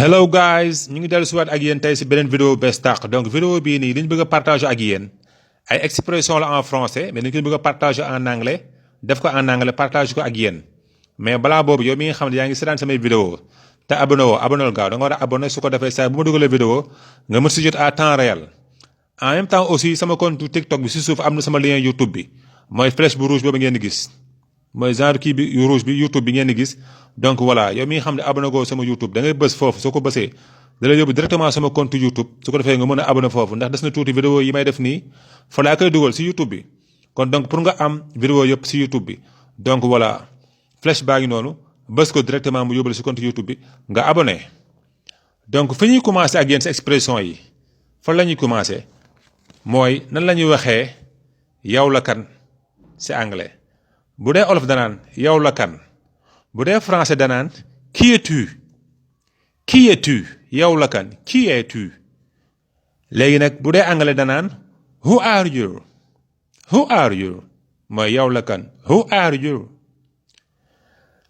Hello guys, ñu ngi dellu si waat ak yéen tey si beneen vidéo bees tàq donc vidéo bii nii li ñu bëgg a partager ak yéen ay expression la en français mais dañu ko bëgg a partager en anglais def ko en anglais partager ko ak yéen mais balaa boobu yow mi nga xam ne yaa ngi seetaan samay vidéo te abonné woo abonné gaaw da nga war a abonné su ko defee saa bu ma dugalee vidéo nga mën si jot à temps réel en même temps aussi sama compte TikTok bi si suuf am na sama lien YouTube bi mooy flèche bu rouge boobu ngeen di gis mooy genre kii bi rouge bi YouTube bi ngeen di gis donc voilà yow mi nga xam ne abonné goo sama YouTube da ngay bës foofu soo ko bësee da lay yóbbu directement sama compte YouTube su ko defee nga mën a abonné foofu ndax des na tuuti vidéo yi may def nii fa laa koy dugal si YouTube bi kon donc pour nga am vidéo yëpp si YouTube bi donc voilà flèche baa ngi noonu bës ko directement mu yóbbale si compte YouTube bi nga abonné donc fi ñuy commencé ak yéen si expression yi fan la ñuy commencé mooy nan la ñuy waxee yow la kan si anglais bu dee olof danaan yow la kan bu dee français danaan qui es-tu qui es-tu yow la kan qui es-tu léegi nag bu dee anglais danaan who are you who are you mooy yow la kan who are you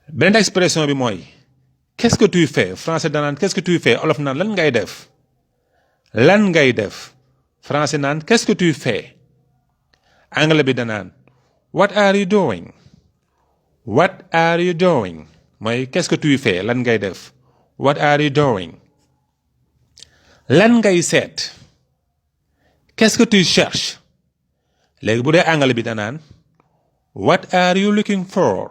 beneen expression bi mooy qu'est-ce que tu fais français danaan qu'est-ce que tu fais olof naan lan ngay def lan ngay def français naan qu'est-ce que tu fais anglais bi danaan what are you doing what are you doing mooy qu'est-ce que tu fais lan ngay def what are you doing lan ngay seet qu'est-ce que tu cherches léegi bu dee anglais bi danaan what are you looking for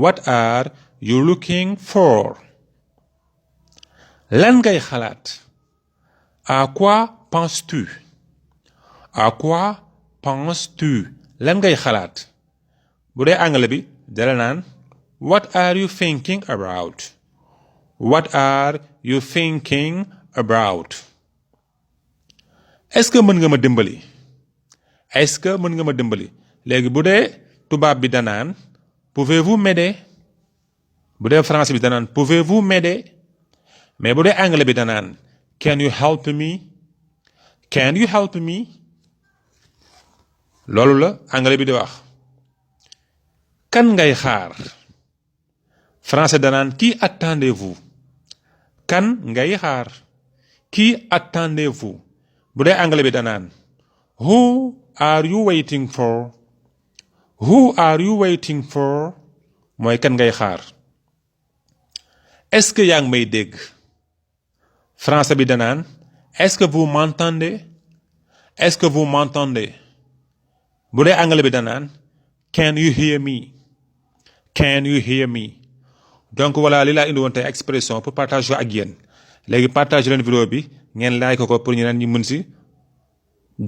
what are you looking for lan ngay xalaat à quoi penses-tu à quoi penses-tu lan ngay xalaat bu dee anglais bi dala naan what are you thinking about what are you thinking about est-ce que mën nga ma dimbali est-ce que mën nga ma dimbali léegi bu dee tubaab bi danaan pouvez-vous m'aider bu dee français bi danaan pouvez-vous m'aider mais bu dee anglais bi danaan can you help me can you help me loolu la anglais bi di wax kan ngay xaar français danaan qui attendez-vous kan ngay xaar qui attendez-vous bu dee anglais bi danaan who are you waiting for who are you waiting for mooy kan ngay xaar est-ce que yaa ngi may dégg français bi danaan est-ce que vous m'entendez est-ce que vous m'entendez bu dee anglais bi danaan can you hear me can you hear me donc voilà li laa indi woon tey expression pour partager ak yéen léegi partager leen vidéo bi ngeen like ko pour ñu naan ñu mën si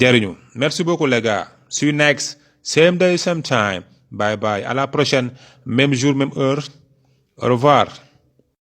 jariñu merci beaucoup les gars see you next same day same time bye bye à la prochaine même jour même heure au revoir